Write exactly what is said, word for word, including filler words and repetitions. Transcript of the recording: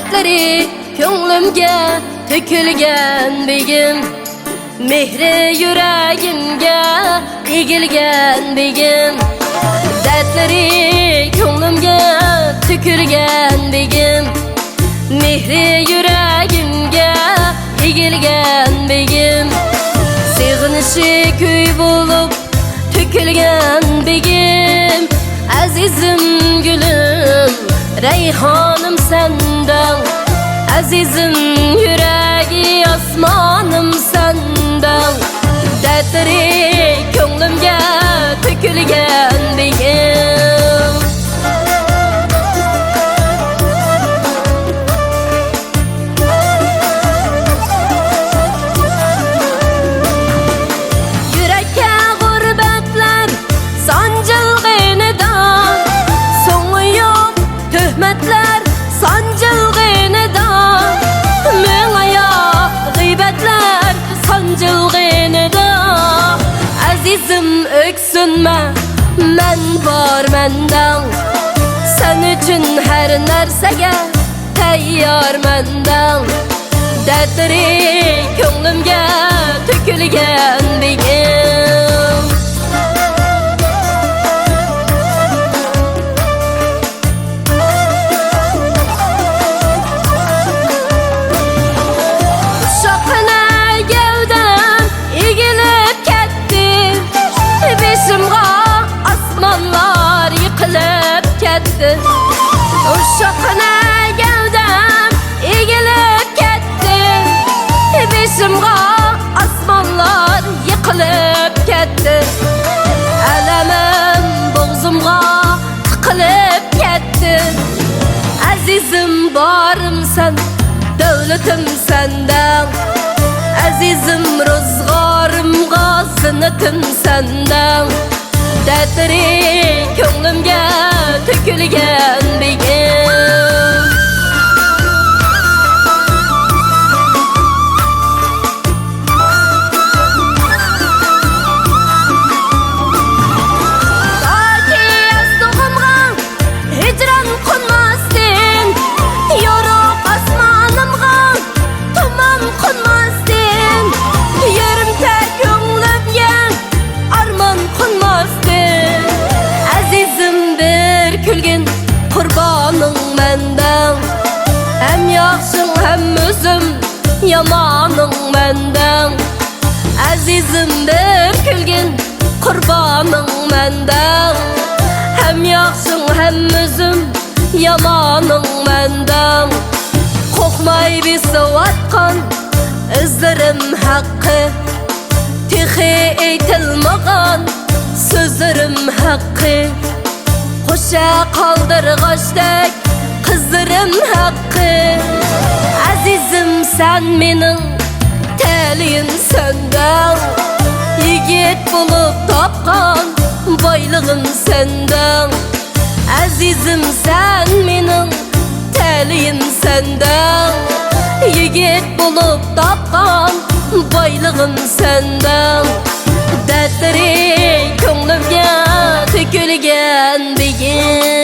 دەردلىرى كۆڭلۈمگە تۆكۈلگەن بېگىم، مېھرى يۈرەگىمگە ئېگىلگەن بېگىم. دەردلىرى كۆڭلۈمگە تۆكۈلگەن بېگىم، مېھرى يۈرەگىمگە ئېگىلگەن بېگىم. سېغىنىشى كۈي بولۇپ تۆكۈلگەن بېگىم، ئەزىزىم گۈلۈم، رەيھانىم سەندىڭ. ئەزىزىم يۈرەكى ئاسمانىم سەندىڭ. دەردلىرى كۆڭلۈمگە تۆكۈلگەن بېگىم. يۈرەككە غۇربەتلەر سانجىلغىنىدا، سوڭى يوق تۆھمەتلەر سانجىلغىنىدا، مىڭ ئاياق غىيبەتلەر سانجىلغىنىدا، ئەزىزىم ئۆكسۈنمە، مەن بار مەندەڭ. سەن ئۈچۈن ھەر نەرسىگە تەييار مەندەڭ. دەردلىرى كۆڭلۈمگە تۆكۈلگەن بېگىم. ئۇششاققىنە گەۋدەم ئېگىلىپ كەتتى. بېشىمغا ئاسمانلار يىقىلىپ كەتتى. ئۇششاققىنە گەۋدەم ئېگىلىپ كەتتى. بېشىمغا ئاسمانلار يىقىلىپ كەتتى. ئەلەمىم بوغزۇمغا تىقىلىپ كەتتى. ئەزىزىم بارىم سەن، دۆلىتىم سەندەڭ. ئەزىزىم روزغارىمغا زىننىتىم سەندەڭ. دەردلىرى كۆڭلۈمگە تۆكۈلگەن بېگىم. تاكى ياستۇقۇمغا ھىجران قونماستىن، يورۇق ئاسمانىمغا تۇمان قونماستىن، يېرىم تەك كۆڭلۈمگە ئارمان قونماستىن، ئەزىزىم بىر كۈلگىن قۇربانىڭ مەندەڭ. ھەم ياخشىڭ، ھەم ئۆزۈم يامانىڭ مەندەڭ. ئەزىزىم بىر كۈلگىن قۇربانىڭ مەندەڭ. ھەم ياخشىڭ، ھەم ئۆزۈم يامانىڭ مەندەڭ. قورقماي بېسىۋاتقان ئىزلىرىم ھەققى، تېخى ئېيتىلمىغان سۆزلىرىم ھەققى، قوشا قالدۇرغاچتەك قىزلىرىم ھەققى. ئەزىزىم سەن مېنىڭ تەلىيىم سەندەڭ، يىگىت بولۇپ تاپقان بايلىقىم سەندەڭ. ئەزىزىم سەن مېنىڭ تەلىيىم سەندەڭ، يىگىت بولۇپ تاپقان بايلىقىم سەندەڭ. دەردلىرى كۆڭلۈمگە تۆكۈلگەن بېگىم.